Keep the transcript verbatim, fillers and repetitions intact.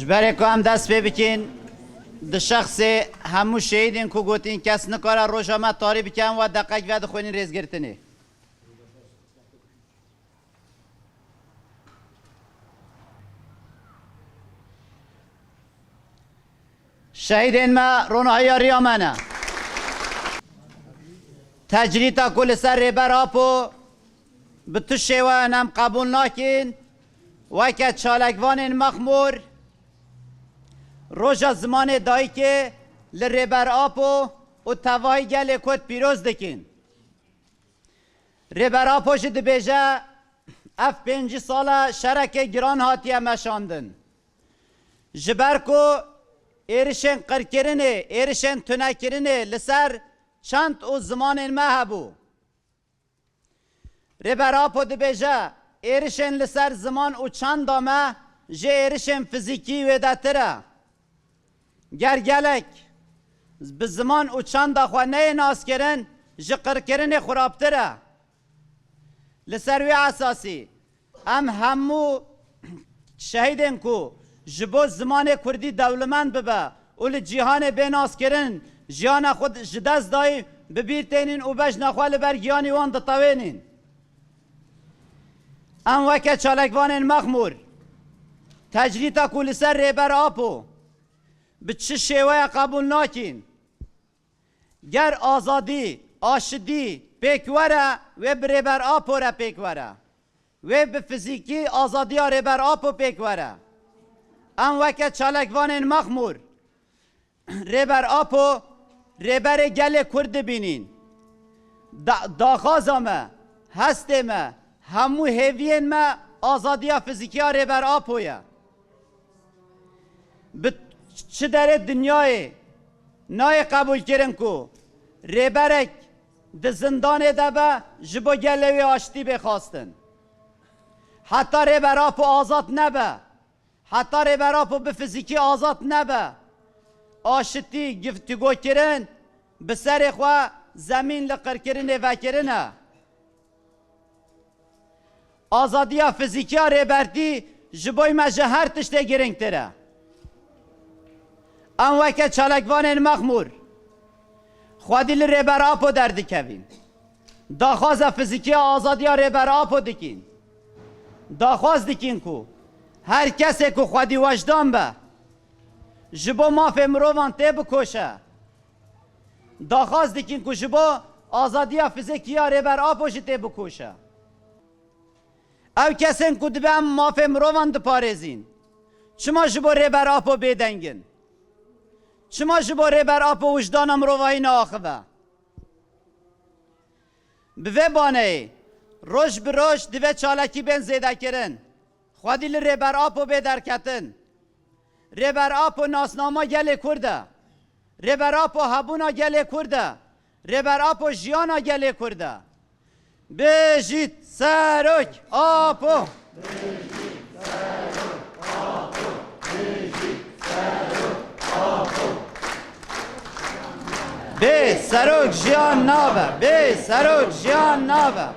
Berê ku em dest pê bikin, di şexsê hemû şehîdên ku gotin kes nikare roja me tarî bike, em we deqek vedixwînin rêzgirtinê. Şehîdên me ronahiya riya me ne. Tecrîta ku li ser Rêber Apo bi tu şêweyan em qebûl nakin, weke çalakvanên mexmûr, roja zimanê dayikê li Rêber Apo û tevahî gelê Kurd pîroz dikin. Rêber Apo jî dibêje, ev pêncî sal e şereke giran hatiye meşandin. Ji ber ku êrişên qirkirinê, êrişên tunekirinê li ser çand û zimanên me hebû. Rêber Apo dibêje, êrişên li ser ziman û çanda me ji êrişên fizîkî wêdetir e. Ger gelek bi ziman û çanda xwe neyê naskirin, ji qirkirinê xurabtir e. Li ser wê esasî, em hemû şehîdên ku ji bo zimanê kurdî dewlemend bibe û li cîhanê bê naskirin, jiyana xwe ji dest dayî, bi bîr tênîn û bejna xwe li ber giyanî wan ditewênîn. Em weke çalakvanên mexmûr, tecrîta ku li ser Rêber Apo bi çi şêweye qebûl nakîn. Ger azadî, aşitî pêk were, wê bi Rêber Apo re pêk were. Wê bi fizîkî azadiya Rêber Apo pêk were. Em weke çalakvanên mexmûr, Rêber Apo, rêberê gelê Kurd dibînîn. Da-, daxwaza me, hestê me, hemû hêviyên me azadiya fizîkî ya Rêber Apo ye. Bi çi derê dinyayê nayê qebûlkirin ku rêberek di zindanê de be, ji bo gelê wê aştî bê xwestin. Heta Rêber Apo azad nebe, heta Rêber Apo bi fizîkî azad nebe, aşitî, giftigokirin bi serê xwe zemîn li qirkirinê vekirine. Azadiya fizîkî ya Rêbertî ji bo me ji her tiştê girîngtir e. Em weke çalakvanên mexmûr xwedî li Rêber Apo derdikevîn. Daxwaza fizîkî ya azadiya Rêber Apo dikîn. Daxwaz dikîn ku her kesê ku xwedî wejdan be, ji bo mafê mirovan tê bikoşe. Daxwaz dikin ku ji bo azadiya fizikî ya Rêber Apo jî tê bikoşe. Ew kesên ku dibe em mafê mirovan diparêzîn, çima ji bo Rêber Apo bêdeng in? Çima ji bo Rêber Apo wijdana mirovahî naaxive? Bi vê baneyê roj bi roj divê çalakî bên zêdekirin. Xwedî li Rêber Apo bê derketin. Rêber Apo nasnama gelê Kurd e. Rêber Apo hebûna gelê Kurd e. Rêber Apo jiyana gelê Kurd e. Bijît Serok Apo! Bê Serok jiyan nabe, bê Serok jiyan nabe.